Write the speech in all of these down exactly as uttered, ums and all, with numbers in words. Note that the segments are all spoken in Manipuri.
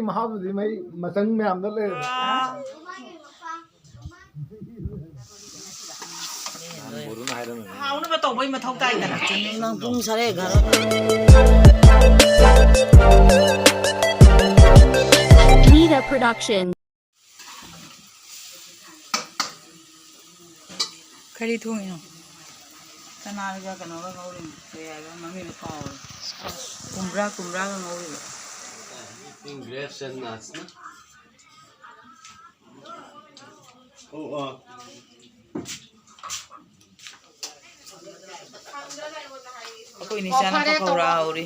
ꯃꯍꯥꯎꯗꯨꯗꯤ ꯃꯩ ꯃꯆꯪ ꯃꯌꯥꯝꯗ ꯂꯩꯔꯦ꯫ ꯍꯥꯎꯅꯕ ꯇꯧꯕꯩ ꯃꯊꯧ ꯇꯥꯏꯗꯅ꯫ ꯅꯪ ꯄꯨꯡ ꯁꯥꯔꯦ ꯘꯔꯣ꯫ Nida Production. ꯀꯔꯤ ꯊꯣꯡꯉꯤꯅꯣ? ꯆꯅꯥꯒ ꯀꯩꯅꯣꯒ ꯉꯧꯔꯤꯅꯤ꯫ ꯀꯩ ꯍꯥꯏꯕ ꯃꯃꯤꯡꯗꯣ ꯀꯥꯎꯔꯦ꯫ ꯀꯨꯝꯕ꯭ꯔꯥ, ꯀꯨꯝꯕ꯭ꯔꯥꯒ ꯉꯧꯔꯤꯕ꯫ Grapes and nuts ꯅ? ꯑꯣ, ꯑꯣ꯫ ꯑꯩꯈꯣꯏ ꯏꯅꯤꯆꯥꯅ ꯑꯣ, ꯐꯔꯦ, ꯄꯀꯧꯔꯥ ꯇꯧꯔꯣ꯫ ꯍꯧꯔꯤ꯫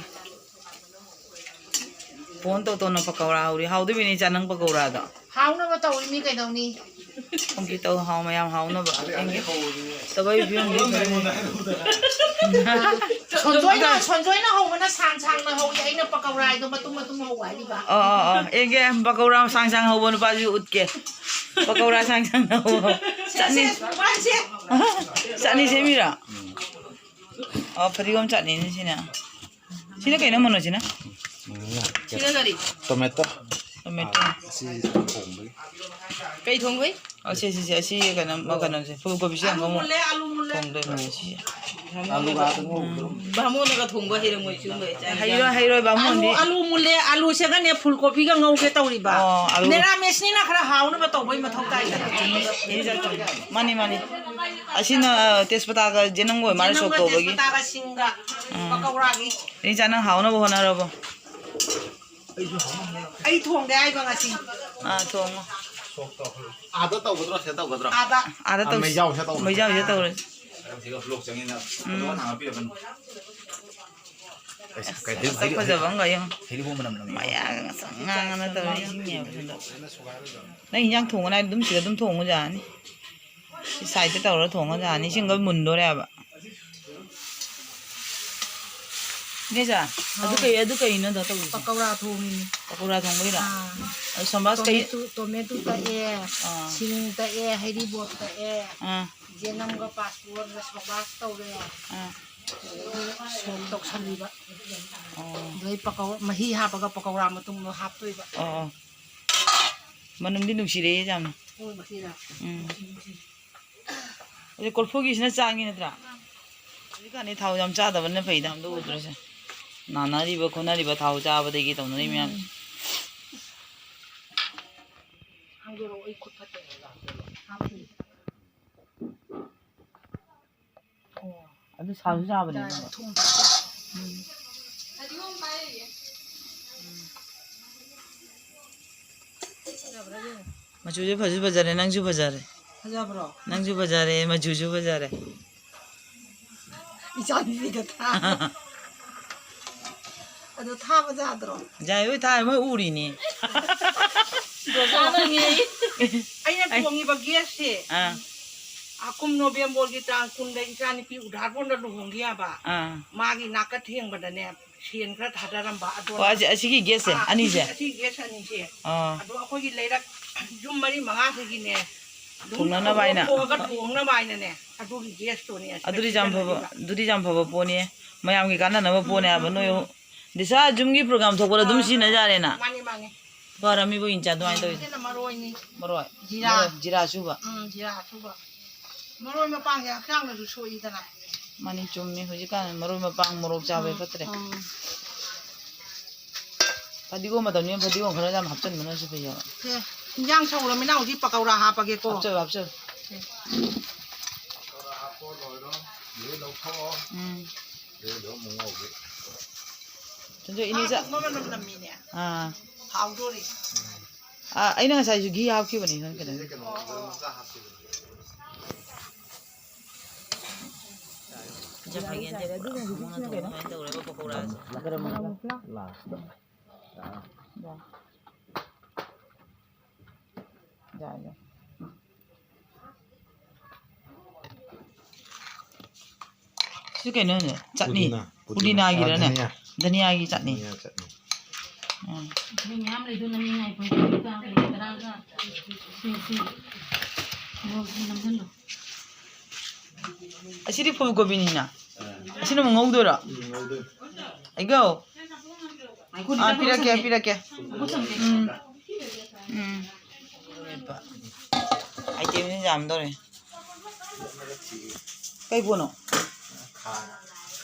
ꯐꯣꯟ ꯇꯧ ꯇꯧꯅ ꯄꯀꯧꯔꯥ ꯍꯧꯔꯤ꯫ ꯍꯥꯎꯗꯣꯏꯕ ꯏꯅꯤꯆꯥ ꯅꯪ ꯄꯀꯧꯔꯥꯗꯣ? ꯍꯥꯎꯅꯕ ꯇꯧꯔꯤꯅꯤ ꯀꯩꯗꯧꯅꯤ? ꯈꯣꯡꯀꯤ ꯇꯧ ꯍꯥꯎ ꯃꯌꯥꯝ ꯍꯥꯎꯅꯕ꯫ ꯌꯦꯡꯒꯦ꯫ ꯇꯧꯕꯒꯤ ꯐꯤꯕꯝꯗꯤ ꯐꯖꯩ꯫ ꯁꯣꯟꯖꯣꯏꯅ, ꯁꯣꯟꯖꯣꯏꯅ ꯍꯧꯕꯅ ꯁꯥꯡ ꯁꯥꯡꯅ ꯍꯧꯏ, ꯑꯩꯅ ꯄꯀꯧꯔꯥ ꯍꯥꯏꯗꯣ ꯃꯇꯨꯝ ꯃꯇꯨꯝ ꯍꯧꯕ ꯍꯥꯏꯔꯤꯕ꯫ ꯑꯣ, ꯑꯣ, ꯑꯣ꯫ ꯌꯦꯡꯒꯦ, ꯄꯀꯧꯔꯥ ꯁꯥꯡ ꯁꯥꯡ ꯍꯧꯕ ꯅꯨꯄꯥꯁꯤ ꯎꯠꯀꯦ꯫ ꯄꯀꯧꯔꯥ ꯁꯥꯡ ꯁꯥꯡ ꯍꯧꯕ꯫ ꯁꯦ, ꯆꯠꯅꯤ꯫ ꯁꯦ, ꯋꯥꯏꯁꯦ꯫ ꯆꯠꯅꯤ ꯁꯦꯝꯃꯤꯔꯣ? ꯑꯣ, ꯐꯗꯤꯒꯣꯝ ꯆꯠꯅꯤꯅꯦ ꯁꯤꯅ꯫ ꯁꯤꯅ ꯀꯩꯅꯣ ꯃꯅꯣ ꯁꯤꯅ? ꯁꯤꯅ ꯀꯔꯤ? ꯇꯣꯃꯦꯇꯣ꯫ ꯇꯣꯃꯦꯇꯣ꯫ ꯑꯁꯤ ꯊꯣꯡꯕꯒꯤ꯫ ꯀꯩ ꯊꯣꯡꯕꯩ? ꯑꯣ, ꯁꯤ, ꯁꯤ, ꯁꯤ, ꯑꯁꯤ ꯀꯩꯅꯣ, ꯀꯩꯅꯣꯁꯦ, ꯐꯨꯜ ꯀꯣꯕꯤꯁꯦ ꯑꯃꯨꯛ ꯊꯣꯡꯗꯣꯏꯅꯦ ꯁꯤ꯫ ꯑꯂꯨ ꯉꯥꯛꯇ ꯉꯧꯕꯗꯣ꯫ ꯕꯥꯃꯣꯟꯅꯒ ꯊꯣꯡꯕ ꯍꯩꯔꯝꯃꯣꯏ ꯁꯤꯒꯨꯝꯕ ꯏꯆꯥ ꯏꯆꯥ꯫ ꯍꯩꯔꯣꯏ, ꯍꯩꯔꯣꯏ, ꯕꯥꯃꯣꯟꯗꯤ꯫ ꯑꯂꯨ, ꯑꯂꯨ ꯃꯨꯜꯂꯦ, ꯑꯂꯨꯁꯤꯒꯅꯦ ꯐꯨꯜ ꯀꯣꯕꯤꯒ ꯉꯧꯒꯦ ꯇꯧꯔꯤꯕ꯫ ꯑꯣ, ꯑꯂꯨ꯫ ꯃꯦꯔꯥꯃꯦꯁꯅꯤꯅ ꯈꯔ ꯍꯥꯎꯅꯕ ꯇꯧꯕꯩ ꯃꯊꯧ ꯇꯥꯏꯗꯅ꯫ ꯃꯥꯅꯤ, ꯃꯥꯅꯤ꯫ ꯑꯁꯤꯅ, ꯑ, ꯇꯦꯖꯄꯇꯥꯒ ꯖꯦꯅꯝꯒ ꯑꯣꯏ ꯃꯥꯜꯂꯦ ꯖꯦꯅꯝꯒ ꯁꯣꯛ ꯇꯧꯕꯒꯤ꯫ ꯇꯦꯖꯄꯇꯥꯒ ꯁꯤꯡꯒ ꯎꯝ꯫ ꯄꯀꯧꯔꯥꯒꯤ꯫ ꯏꯆꯥ, ꯅꯪ ꯍꯥꯎꯅꯕ ꯍꯣꯠꯅꯔꯕꯣ? ꯑꯩ ꯊꯣꯡꯒꯦ ꯍꯥꯏꯕ ꯉꯁꯤ꯫ ꯑꯥ, ꯊꯣꯡꯉꯣ꯫ ꯑꯥꯗ ꯇꯧꯒꯗ꯭ꯔꯣ, ꯁꯤꯗ ꯇꯧꯒꯗ꯭ꯔꯣ? ꯑꯥꯗ꯫ ꯑꯥꯗ ꯑꯥ, ꯇꯧꯁꯤ꯫ ꯃꯩꯖꯥꯎꯁꯤꯗ ꯇꯧꯔꯁꯤ꯫ ꯃꯩꯖꯥꯎꯁꯤꯗ ꯇꯧꯔꯁꯤ꯫ ꯑꯗꯨꯒ vlog ꯆꯪꯉꯤꯅ ꯎꯝ꯫ ꯑꯗꯨꯒ ꯍꯥꯡꯉ ꯄꯤꯔꯛꯀꯅꯨ꯫ ꯑꯁ, ꯀꯩ ꯍꯩ-, ꯃꯁꯛ ꯍꯩ-, ꯐꯖꯕ ꯑꯃꯒ ꯌꯦꯡꯉꯣ꯫ ꯍꯩꯔꯤꯕꯣꯞ ꯃꯅꯝ ꯅꯝꯃꯤ꯫ ꯃꯌꯥꯒ ꯉꯁꯪ ꯉꯥꯡꯉꯅ ꯇꯧꯔꯤ꯫ ꯅꯪ ꯏꯟꯖꯥꯡ ꯊꯣꯡꯒꯅꯤ ꯍꯥꯏꯔꯗꯤ ꯑꯗꯨꯝ ꯁꯤꯗ ꯑꯗꯨꯝ ꯊꯣꯡꯉꯨ ꯌꯥꯅꯤ꯫ ꯁꯤ side ꯇ ꯇꯧꯔ ꯊꯣꯡꯉ ꯌꯥꯅꯤ꯫ ꯏꯁꯤꯡꯒ ꯃꯨꯟꯗꯣꯔꯦ ꯍꯥꯏꯕ꯫ ꯏꯅꯦꯆꯥ, ꯑꯗꯨ ꯀꯩ, ꯑꯗꯨ ꯀꯩꯅꯣ ꯑꯗ ꯇꯧꯔꯤꯁꯦ? ꯄꯀꯧꯔꯥ ꯊꯣꯡꯉꯤꯅꯤ꯫ ꯄꯀꯧꯔꯥ ꯊꯣꯡꯕꯩꯔꯣ? ꯑꯥ꯫ ꯑꯗꯨ ꯁꯣꯝꯕꯥꯁ ꯀꯩ? ꯇꯣꯃꯦꯇꯨ, ꯇꯣꯃꯦꯇꯨ ꯇꯛꯑꯦ, ꯑꯥ꯫ ꯁꯤꯡ ꯇꯛꯑꯦ, ꯍꯩꯔꯤꯕꯣꯞ ꯇꯛꯑꯦ, ꯑꯥ꯫ ꯖꯦꯅꯝꯒ ꯄꯥꯁꯄꯣꯔꯠꯒ ꯁꯣꯝꯕꯥꯁ ꯇꯧꯔꯦ꯫ ꯑꯥ꯫ ꯁꯣꯛ ꯇꯧꯁꯜꯂꯤꯕ꯫ ꯑꯣ꯫ ꯑꯗꯩ ꯄꯀꯧ-, ꯃꯍꯤ ꯍꯥꯞꯄꯒ ꯄꯀꯧꯔꯥ ꯃꯇꯨꯝꯗꯣ ꯍꯥꯞꯇꯣꯏꯕ꯫ ꯑꯣ, ꯑꯣ꯫ ꯃꯅꯝꯗꯤ ꯅꯨꯡꯁꯤꯔꯛꯑꯦ ꯌꯥꯝꯅ꯫ ꯍꯣꯏ, ꯃꯁꯤꯅ꯫ ꯎꯝ꯫ ꯅꯨꯡꯁꯤ, ꯅꯨꯡꯁꯤ꯫ ꯑꯗꯩ ꯀꯣꯔꯐꯨꯒꯤꯁꯤꯅ ꯆꯥꯛꯅꯤ ꯅꯠꯇ꯭ꯔꯥ? ꯍꯧꯖꯤꯛꯀꯥꯟꯗꯤ ꯊꯥꯎ ꯌꯥꯝ ꯆꯥꯗꯕꯅ ꯐꯩꯗ, ꯑꯝꯇ ꯎꯗ꯭ꯔꯁꯦ꯫ ꯅꯥꯅꯔꯤꯕ ꯈꯣꯠꯅꯔꯤꯕ ꯊꯥꯎ ꯆꯥꯕꯗꯒꯤ ꯇꯧꯅꯔꯤ ꯃꯌꯥꯝꯁꯦ꯫ ꯍꯥꯡꯗꯣꯔꯛꯑꯣ, ꯑꯩ ꯈꯨꯠ ꯐꯠꯇꯦ꯫ ꯍꯥꯞꯄꯤ꯫ ꯑꯣ꯫ ꯑꯗꯨ ꯁꯥꯁꯨ ꯁꯥꯕꯅꯦ꯫ ꯌꯥꯔꯦ, ꯊꯨꯝ ꯊꯥꯛꯄ꯫ ꯎꯝ꯫ ꯐꯖꯕ꯭ꯔꯥ ꯌꯦꯡꯉꯣ꯫ ꯃꯆꯨꯁꯨ ꯐꯖꯁꯨ ꯐꯖꯔꯦ, ꯅꯪꯁꯨ ꯐꯖꯔꯦ꯫ ꯐꯖꯕ꯭ꯔꯣ? ꯅꯪꯁꯨ ꯐꯖꯔꯦ, ꯃꯆꯨꯁꯨ ꯐꯖꯔꯦ꯫ ꯏꯆꯥꯅꯨꯄꯤꯗ ꯊꯥ꯫ ꯑꯗꯣ ꯊꯥꯕ ꯌꯥꯗ꯭ꯔꯣ? ꯌꯥꯏ, ꯍꯣꯏ, ꯊꯥꯏ, ꯃꯣꯏ ꯎꯔꯤꯅꯦ꯫ ꯗꯣꯁꯥꯅ ꯉꯦ꯫ ꯑꯩꯅ ꯑꯩ ꯊꯣꯡꯉꯤꯕ ꯒꯦꯁꯁꯦ, ꯑꯥ꯫ ꯑꯥ, ꯀꯨꯝ ꯅꯣꯕꯦꯝꯕꯔꯒꯤ ꯇꯥꯡ ꯀꯨꯟꯗ ꯏꯆꯥꯅꯨꯄꯤ ꯎꯗꯥꯔꯕꯣꯟꯗ ꯂꯨꯍꯣꯡꯈꯤ ꯍꯥꯏꯕ꯫ ꯑꯥ꯫ ꯃꯥꯒꯤ ꯅꯥꯀ ꯊꯦꯡꯕꯗꯅꯦ, ꯁꯦꯟ ꯈꯔ ꯊꯥꯗꯔꯝꯕ꯫ ꯑꯗꯣ ꯑꯣ, ꯑꯁꯤ, ꯑꯁꯤꯒꯤ ꯒꯦꯁꯁꯦ, ꯑꯥ, ꯑꯅꯤꯁꯦ? ꯑꯁꯤ, ꯑꯁꯤ ꯒꯦꯁ ꯑꯅꯤꯁꯦ꯫ ꯑꯥ꯫ ꯑꯗꯣ ꯑꯩꯈꯣꯏꯒꯤ ꯂꯩꯔꯛ ꯌꯨꯝ ꯃꯔꯤ ꯃꯉꯥꯁꯤꯒꯤꯅꯦ, ꯑꯗꯨꯝ ꯊꯣꯡꯅꯅꯕ ꯍꯥꯏꯅ꯫ ꯊꯣꯡꯉꯒ ꯊꯣꯡꯅꯕ ꯍꯥꯏꯅꯅꯦ, ꯑꯗꯨꯒꯤ ꯒꯦꯁꯇꯨꯅꯦ ꯑꯁꯤ ꯑꯗꯨꯗꯤ ꯌꯥꯝ ꯐꯕ, ꯁꯤꯖꯤꯟꯅꯔꯤꯕ꯫ ꯑꯗꯨꯗꯤ ꯌꯥꯝ ꯐꯕ ꯄꯣꯠꯅꯤ꯫ ꯃꯌꯥꯝꯒꯤ ꯀꯥꯟꯅꯅꯕ ꯎꯝ, ꯄꯣꯠꯅꯦ ꯍꯥꯏꯕ꯫ ꯎꯝ, ꯅꯣꯏ ꯎꯝ꯫ ꯗꯤꯁꯥ ꯌꯨꯝꯒꯤ ꯄ꯭ꯔꯣꯒ꯭ꯔꯥꯝ ꯊꯣꯛꯄꯗ ꯑꯗꯨꯝ ꯑꯥ, ꯁꯤꯖꯤꯟꯅ ꯌꯥꯔꯦꯅ꯫ ꯃꯥꯅꯤ, ꯃꯥꯅꯤ꯫ ꯐꯔꯝꯃꯤꯕꯨ ꯏꯟꯆꯥ ꯑꯗꯨꯃꯥꯏꯅ ꯇꯧꯔꯤꯗꯣ꯫ ꯁꯤꯅ ꯃꯔꯣꯏꯅꯤ꯫ ꯃꯔꯣꯏ꯫ ꯖꯤꯔꯥ꯫ ꯃꯔꯣꯏ, ꯖꯤꯔꯥ ꯑꯁꯨꯕ꯫ ꯎꯝ, ꯖꯤꯔꯥ ꯑꯁꯨꯕ꯫ ꯃꯔꯣꯏ ꯃꯄꯥꯡꯁꯦ ꯍꯛꯆꯥꯡꯗꯁꯨ ꯁꯣꯛꯏꯗꯅ꯫ ꯃꯥꯅꯤ, ꯆꯨꯝꯃꯤ꯫ ꯍꯧꯖꯤꯛꯀꯥꯟ ꯃꯔꯣꯏ ꯃꯄꯥꯡ ꯃꯣꯔꯣꯛ ꯆꯥꯕ ꯎꯝ, ꯐꯠꯇ꯭ꯔꯦ꯫ ꯎꯝ꯫ ꯐꯗꯤꯒꯣꯝ ꯃꯇꯝꯅꯤꯅ ꯐꯗꯤꯒꯣꯝ ꯈꯔ ꯌꯥꯝ ꯍꯥꯞꯆꯤꯟꯕꯅꯁꯨ ꯐꯩꯌꯦꯕ꯫ ꯁꯦ, ꯏꯟꯖꯥꯡ ꯁꯧꯔꯃꯤꯅ ꯍꯧꯖꯤꯛ ꯄꯀꯧꯔꯥ ꯍꯥꯞꯄꯒꯦꯀꯣ꯫ ꯍꯥꯞꯆꯜꯂꯨ, ꯍꯥꯞꯆꯜꯂꯨ꯫ ꯁꯦ꯫ ꯎꯝ꯫ ꯁꯤꯡꯖꯨ ꯏꯅꯦ ꯆꯥ-, ꯊꯨꯝꯕ ꯃꯅꯝ ꯅꯝꯃꯤꯅꯦ꯫ ꯑꯥ꯫ ꯍꯥꯎꯗꯣꯔꯤ꯫ ꯑꯥ, ꯑꯩꯅ ꯉꯁꯥꯏꯁꯨ ꯘꯤ ꯍꯥꯞꯈꯤꯕꯅꯤ, ꯅꯪ ꯀꯩꯅꯣ꯫ ꯌꯥꯔꯦ, ꯑꯗꯨꯅ ꯍꯧꯖꯤꯛꯀꯤꯁꯤꯅ ꯀꯩꯅꯣ? ꯄꯀꯧꯔꯥꯁꯦ꯫ ꯂꯥꯁꯇ꯫ ꯌꯥꯏ, ꯌꯥꯏ꯫ ꯁꯤ ꯀꯩꯅꯣꯅꯦ? ꯆꯠꯅꯤ꯫ ꯄꯨꯗꯤꯅꯥ, ꯄꯨꯗꯤꯅꯥ꯫ ꯄꯨꯗꯤꯅꯥꯒꯤꯔꯅꯦ? ꯑꯥ, ꯙꯅꯤꯌꯥ꯫ ꯙꯅꯤꯌꯥꯒꯤ ꯆꯠꯅꯤ꯫ ꯙꯅꯤꯌꯥ ꯆꯠꯅꯤ꯫ ꯎꯝ꯫ ꯃꯤ ꯃꯌꯥꯝ ꯂꯩꯗꯣ ꯅꯪ ꯉꯥꯏꯈꯣ꯫ ꯁꯤ, ꯁꯤ꯫ ꯃꯣꯔꯣꯛꯁꯤ ꯅꯝꯁꯤꯜꯂꯣ꯫ ꯑꯁꯤꯗꯤ ꯐꯨꯜ ꯀꯣꯕꯤꯅꯤꯅ꯫ ꯑꯁꯤꯅ ꯑꯃꯨꯛ ꯉꯧꯗꯣꯏꯔꯣ? ꯎꯝ, ꯉꯧꯗꯣꯏꯅꯤ꯫ ꯑꯩꯒꯣ꯫ ꯑꯥ, ꯄꯤꯔꯛꯀꯦ, ꯄꯤꯔꯛꯀꯦ꯫ ꯎꯝ꯫ ꯎꯝ꯫ ꯑꯥꯏꯇꯦꯝꯁꯤ ꯌꯥꯝꯗꯧꯔꯦ꯫ ꯀꯩ ꯄꯣꯠꯅꯣ?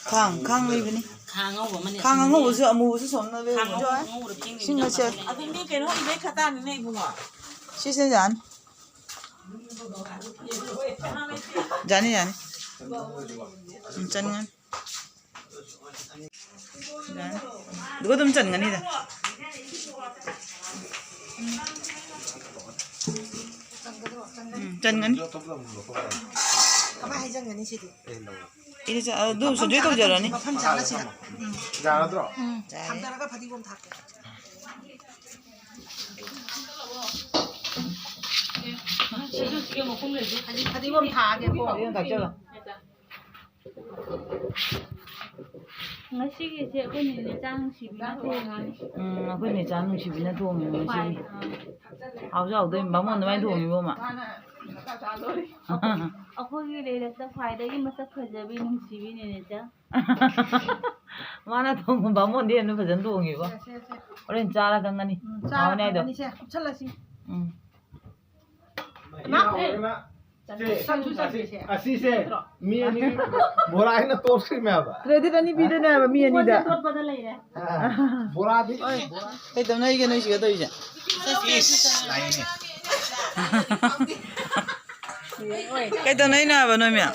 ꯈꯥꯡ, ꯈꯥꯡ ꯂꯩꯕꯅꯤ꯫ ꯈꯥꯡ ꯑꯉꯧꯕ ꯑꯃꯅꯦ꯫ ꯈꯥꯡ ꯑꯉꯧꯕꯁꯨ ꯑꯃꯨꯕꯁꯨ ꯁꯣꯝꯅ ꯂꯩꯕꯅꯤ꯫ ꯈꯥꯡ ꯑꯉꯧꯕ ꯉꯧꯔ ꯐꯦꯡꯗꯣꯏꯅꯤ꯫ ꯁꯤꯡ ꯃꯆꯦꯠ꯫ ꯑꯗꯨ ꯃꯤ ꯀꯩꯅꯣ ꯏꯕꯩ ꯈꯇꯥꯅꯤꯅꯦ ꯏꯕꯨꯡꯉꯣ꯫ ꯁꯤꯁꯤꯅ ꯌꯥꯅꯤ꯫ ꯌꯥꯅꯤ, ꯌꯥꯅꯤ꯫ ꯎꯝ, ꯆꯟꯒꯅꯤ꯫ ꯌꯥꯅꯤ꯫ ꯑꯗꯨꯒ ꯑꯗꯨꯝ ꯆꯟꯒꯅꯤꯗ꯫ ꯎꯝ, ꯆꯟꯒꯅꯤ꯫ ꯀꯃꯥꯏ ꯍꯥꯏꯖꯟꯒꯅꯤ ꯁꯤꯗꯤ? ꯑꯩꯅ ꯆ-, ꯑꯗꯨ ꯁꯟꯖꯣꯏ ꯇꯧꯖꯔꯅꯤ꯫ ꯃꯐꯝ ꯆꯥꯅ ꯁꯤꯗ꯫ ꯎꯝ꯫ ꯌꯥꯔꯗ꯭ꯔꯣ? ꯎꯝ, ꯌꯥꯔꯦ꯫ ꯊꯥꯡꯗꯔꯒ ꯐꯗꯤꯒꯣꯝ ꯊꯥꯛꯀꯦ꯫ ꯍꯧꯖꯤꯛ ꯐꯗꯤꯒꯣꯝ ꯊꯥꯛꯑꯒꯦꯀꯣ꯫ ꯐꯗꯤꯒꯣꯝ ꯊꯥꯛꯆꯜꯂꯣ꯫ ꯉꯁꯤꯒꯤꯁꯦ ꯑꯩꯈꯣꯏ ꯅꯦꯅꯦ ꯆꯥ ꯅꯨꯡꯁꯤꯕꯤꯅ ꯊꯣꯡꯉꯤꯅꯦ꯫ ꯎꯝ, ꯑꯩꯈꯣꯏ ꯅꯦꯆꯥ ꯅꯨꯡꯁꯤꯕꯤꯅ ꯊꯣꯡꯉꯤꯅꯦ ꯉꯁꯤꯒꯤ꯫ ꯍꯥꯎꯁꯨ ꯍꯥꯎꯗꯣꯏꯅꯤ, ꯕꯥꯃꯣꯟ ꯑꯗꯨꯃꯥꯏꯅ ꯊꯣꯡꯉꯤꯕꯣ ꯑꯃ꯫ ꯑꯩꯈꯣꯏꯒꯤ ꯂꯩꯔꯛꯇ ꯈ꯭ꯋꯥꯏꯗꯒꯤ ꯃꯁꯛ ꯐꯖꯕꯤ ꯅꯨꯡꯁꯤꯕꯤ ꯅꯦꯅꯦ ꯆꯥ꯫ ꯃꯥꯅ ꯊꯣꯡꯕ ꯕꯥꯃꯣꯟꯗꯤ ꯍꯦꯟꯅ ꯐꯖꯅ ꯊꯣꯡꯉꯤꯕꯣ꯫ ꯁꯦ, ꯁꯦ, ꯁꯦ꯫ ꯍꯣꯔꯦꯟ ꯆꯥꯔ ꯈꯪꯒꯅꯤ꯫ ꯎꯝ, ꯆꯥꯔ ꯍꯥꯎꯅꯤ ꯍꯥꯏꯗꯣ꯫ ꯈꯪꯒꯅꯤꯁꯦ, ꯀꯨꯞꯁꯜꯂꯁꯤ꯫ ꯎꯝ꯫ ꯏꯃꯥ꯫ ꯆꯟꯁꯨ ꯆꯟꯁꯤꯁꯦ꯫ ꯑꯁꯤꯁꯦ ꯅꯠꯇ꯭ꯔꯣ? ꯃꯤ ꯑꯅꯤ ꯕꯣꯔꯥ ꯍꯥꯏꯅ ꯇꯣꯛꯈ꯭ꯔꯤꯃꯦꯕ꯫ Credit ꯑꯅꯤ ꯄꯤꯗꯣꯏꯅꯦ ꯍꯥꯏꯕ ꯃꯤ ꯑꯅꯤꯗ꯫ ꯄꯣꯠꯁꯦ ꯇꯣꯠꯄꯗ ꯂꯩꯔꯦ꯫ ꯑꯥ, ꯕꯣꯔꯥꯗꯤ꯫ ꯍꯣꯏ, ꯀꯩ ꯇꯧꯅꯔꯤꯒꯦ ꯅꯣꯏ ꯁꯤꯒ ꯇꯧꯔꯤꯁꯦ? ꯏꯁ, ꯂꯥꯛꯏꯅꯦ꯫ ꯀꯩ ꯇꯧꯅꯩꯅꯣ ꯍꯥꯏꯕ ꯅꯣꯏ ꯃꯌꯥꯝ?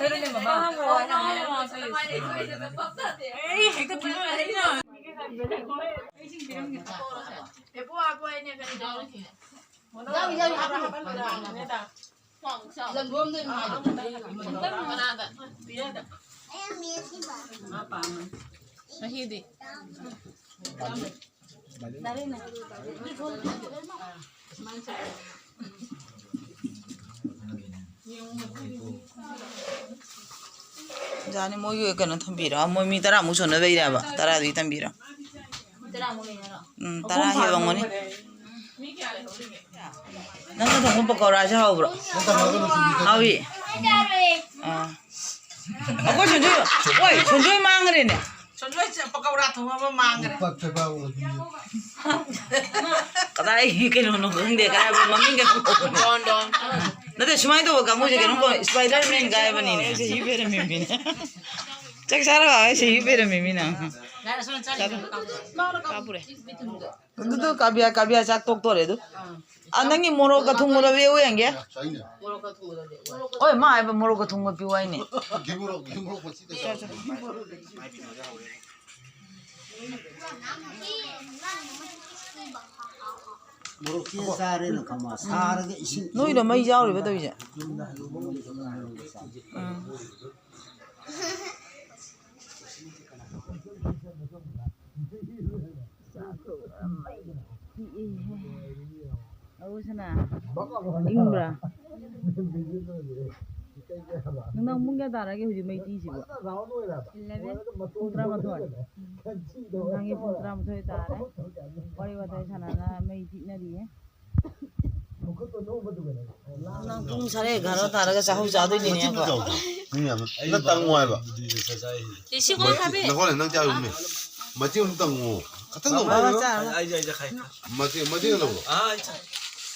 ꯃꯍꯤꯗꯤ? ꯌꯥꯅꯤ, ꯃꯣꯏꯒꯤ ꯀꯩꯅꯣ ꯊꯝꯕꯤꯔꯣ, ꯃꯣꯏ ꯃꯤ ꯇꯔꯥꯃꯨꯛ ꯁꯨꯅꯕꯩꯔꯕ? ꯇꯔꯥꯗꯨꯒꯤ ꯊꯝꯕꯤꯔꯣ꯫ ꯇꯔꯥꯃꯨꯛ ꯂꯩꯅꯔꯣ? ꯎꯝ, ꯇꯔꯥ ꯍꯦꯜꯂꯝꯒꯅꯤ꯫ ꯅꯪꯅ ꯊꯣꯡꯕ ꯄꯀꯧꯔꯥꯁꯦ ꯍꯥꯎꯕ꯭ꯔꯣ? ꯍꯥꯎꯏ꯫ ꯑꯥ꯫ ꯑꯩꯈꯣꯏ ꯁꯟꯖꯣꯏ, ꯍꯣꯏ, ꯁꯟꯖꯣꯏ ꯃꯥꯡꯈ꯭ꯔꯦꯅꯦ꯫ ꯁꯟꯖꯣꯏ ꯄꯀꯧꯔꯥ ꯊꯣꯡꯕ ꯑꯃ ꯃꯥꯡꯈ꯭ꯔꯦ꯫ ꯀꯗꯥꯏ ꯀꯩꯅꯣꯅꯣ ꯈꯪꯗꯦ, ꯀꯗꯥꯏ ꯃꯃꯤꯡꯒ ꯗꯣꯟ, ꯗꯣꯟ꯫ ꯅꯠꯇꯦ, ꯁꯨꯃꯥꯏꯅ ꯇꯧꯕ ꯀꯥꯡꯕꯨꯁꯦ ꯀꯩꯅꯣꯝ ꯀꯧ, ꯁ꯭ꯄꯥꯏꯗꯔ ꯃꯦꯟꯒ ꯍꯥꯏꯕꯅꯤꯅꯦ꯫ ꯁꯤ ꯍꯤꯞ ꯂꯩꯔꯝꯃꯤꯃꯤꯅꯦ꯫ ꯆꯥꯛ ꯆꯥꯔꯕ? ꯁꯤ ꯍꯤꯞ ꯂꯩꯔꯝꯃꯤꯃꯤꯅ꯫ ꯌꯥꯔꯦ, ꯁꯣꯝꯗ ꯆꯥꯈꯤꯕ ꯀꯥꯡꯕꯨ꯫ ꯀꯥꯞꯄꯨꯔꯦ꯫ ꯑꯗꯨꯗꯣ ꯀꯥꯕꯤꯌꯥ, ꯀꯥꯕꯤꯌꯥ ꯆꯥꯛ ꯇꯣꯛꯇꯣꯔꯦ ꯑꯗꯨ꯫ ꯑꯥ꯫ ꯑꯥ, ꯅꯪꯒꯤ ꯃꯣꯔꯣꯛꯀ ꯊꯨꯝꯒꯗꯣ ꯄꯤꯌꯨ ꯌꯦꯡꯒꯦ꯫ ꯆꯥꯏꯅꯦ꯫ ꯃꯣꯔꯣꯛꯀ ꯊꯨꯝꯒꯗꯣ ꯄꯤꯌꯨ꯫ ꯍꯣꯏ, ꯃꯥ ꯍꯥꯏꯕ ꯃꯣꯔꯣꯛꯀ ꯊꯨꯝꯒ ꯄꯤꯌꯨ ꯍꯥꯏꯅꯦ꯫ ꯒꯤ ꯃꯣꯔꯣꯛ, ꯒꯤ ꯃꯣꯔꯣꯛ ꯃꯆꯤꯗ ꯆꯥꯎ꯫ ꯃꯣꯔꯣꯛꯁꯦ ꯆꯥꯔꯦꯅ ꯈꯪꯕ, ꯁꯥꯔꯒ ꯏꯁꯤꯡ ꯅꯣꯏꯗ ꯃꯩ ꯌꯥꯎꯔꯤꯕ ꯇꯧꯔꯤꯁꯦ? ꯌꯨꯝꯗ ꯍꯜꯂꯨꯕ ꯉꯝꯗꯕ ꯃꯌꯥꯝ ꯂꯩ꯫ ꯎꯝ꯫ ꯆꯥꯛ ꯀꯧꯔ ꯃꯩ ꯇꯤꯛꯏꯍꯦ꯫ ꯑꯧ ꯁꯅꯥ, ꯏꯪꯕ꯭ꯔꯥ? ꯅꯨꯡꯗꯥꯡ ꯄꯨꯡ ꯀꯌꯥ ꯇꯥꯔꯒꯦ ꯍꯧꯖꯤꯛ ꯃꯩ ꯇꯤꯛꯏꯁꯤꯕꯣ? Eleven. ꯄꯨꯡ ꯇꯔꯥꯃꯥꯊꯣꯏ꯫ ꯅꯨꯡꯗꯥꯡꯒꯤ ꯄꯨꯡ ꯇꯔꯥꯃꯥꯊꯣꯏ ꯇꯥꯔꯦ꯫ ꯋꯥꯔꯤ ꯋꯥꯇꯥꯏ ꯁꯥꯟꯅꯅ ꯃꯩ ꯇꯤꯛꯅꯔꯤꯌꯦ꯫ ꯅꯪ ꯄꯨꯡ ꯁꯥꯔꯦ ꯑꯦꯒꯥꯔꯣ ꯇꯥꯔꯒ ꯆꯥꯍꯧ ꯆꯥꯗꯣꯏꯅꯤꯅꯦ꯫ ꯃꯆꯤꯟꯗꯨ ꯆꯥꯎ꯫ ꯃꯤ ꯌꯥꯝꯅ꯫ ꯅꯪ ꯇꯪꯉꯣ ꯍꯥꯏꯕ꯫ ꯁꯤ ꯀꯣꯟ ꯊꯥꯕꯤ꯫ ꯅꯈꯣꯏꯅ ꯅꯪ ꯆꯥꯔꯨꯅꯦ꯫ ꯃꯆꯤꯟ ꯑꯃ ꯇꯪꯉꯣ꯫ ꯈꯇꯪ ꯇꯧ꯫ ꯃꯆꯤꯟ, ꯃꯆꯤꯟ ꯇꯧ꯫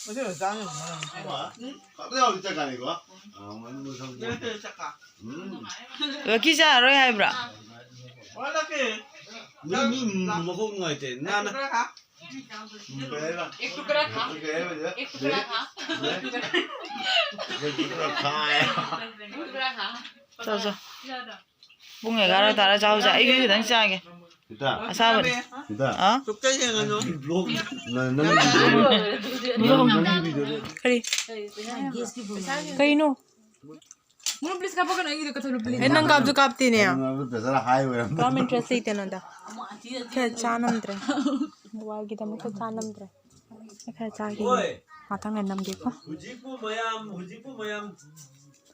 ꯃꯆꯤꯟ ꯌꯥꯎꯔꯗꯤ ꯆꯠꯀꯥꯅꯤꯀꯣ꯫ ꯎꯝ꯫ ꯂꯛꯀꯤ ꯆꯥꯔꯔꯣꯏ ꯍꯥꯏꯕ꯭ꯔꯥ? ꯃꯤ, ꯃꯤ ꯃꯈꯣꯡ ꯅꯨꯡꯉꯥꯏꯇꯦ꯫ ꯅꯥꯟꯅ꯫ एक टुकड़ा खा। एक टुकड़ा खा। एक टुकड़ा खा। ꯆꯥꯎ, ꯆꯥꯎ꯫ ꯄꯨꯡ ꯑꯦꯒꯥꯔꯣ ꯇꯥꯔ ꯆꯥꯎ, ꯆꯥꯎ꯫ ꯑꯩꯒꯤ ꯈꯤꯇꯪ ꯆꯥꯒꯦ꯫ ꯁꯤꯗ꯫ ꯑꯁꯥꯕꯅꯤ꯫ ꯁꯤꯗ꯫ ꯑ? ꯅꯪ, ꯅꯪꯒꯤ video ꯂꯩ꯫ ꯅꯪ, ꯅꯪꯒꯤ video ꯂꯩ꯫ ꯀꯔꯤ? ꯀꯩꯅꯣ? ꯃꯣꯏ please ꯀꯥꯞꯄꯛꯀꯅꯣ, ꯑꯩꯒꯤꯗꯣ ꯀꯛꯊꯠꯂꯨ, please꯫ ꯑꯩ ꯅꯪ ꯀꯥꯞꯁꯨ ꯀꯥꯞꯇꯦꯅꯦ꯫ ꯅꯪ ꯄꯩꯁꯥ ꯍꯥꯏ ꯑꯣꯏꯔꯝꯃꯦ꯫ ꯀꯔꯝ interest ꯂꯩꯇꯦ ꯅꯉꯣꯟꯗ? ꯈꯔ ꯆꯥ ꯅꯝꯗ꯭ꯔꯦ꯫ ꯃꯣꯕꯥꯏꯜꯒꯤꯗꯃꯛꯇ ꯆꯥ ꯅꯝꯗ꯭ꯔꯦ꯫ ꯑꯩ ꯈꯔ ꯆꯥꯈꯤꯒꯦ꯫ ꯉꯥꯛꯇꯪ ꯂꯩꯔ ꯅꯝꯒꯦꯀꯣ꯫ ꯍꯧꯖꯤꯛꯄꯨ ꯃꯌꯥꯝ, ꯍꯧꯖꯤꯛꯄꯨ ꯃꯌꯥꯝ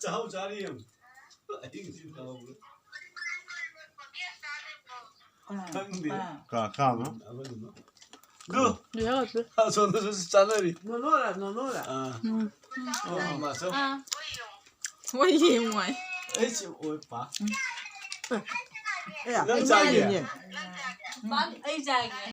ꯆꯥꯍꯧ ꯆꯥꯔꯤ ꯌꯦꯡꯉꯨ꯫ ꯑꯍꯤꯡꯁꯤ ꯇꯧꯍꯧꯕ꯫ ꯈꯪꯗꯦ꯫ ꯀꯥ, ꯀꯥ ꯑꯃ? ꯑꯃꯅꯤ ꯑꯃ꯫ ꯗꯨ! ꯑꯁꯣꯝꯗꯁꯨ ꯆꯥꯅꯔꯤ꯫ ꯅꯣꯅꯣꯔꯥ, ꯅꯣꯅꯣꯔꯥ? ꯑꯥ꯫ ꯎꯝ꯫ ꯑꯣ, ꯃꯥꯁꯨ꯫ ꯍꯣꯏ, ꯌꯦꯡꯉꯨ ꯍꯥꯏ꯫ ꯑꯩꯁꯨ ꯑꯣꯏ ꯄꯥ꯫ ꯑꯦ ꯅꯪ ꯆꯥꯒꯦ? ꯏꯃꯥꯅꯤꯅꯦ꯫ ꯑꯩ ꯆꯥꯒꯦ꯫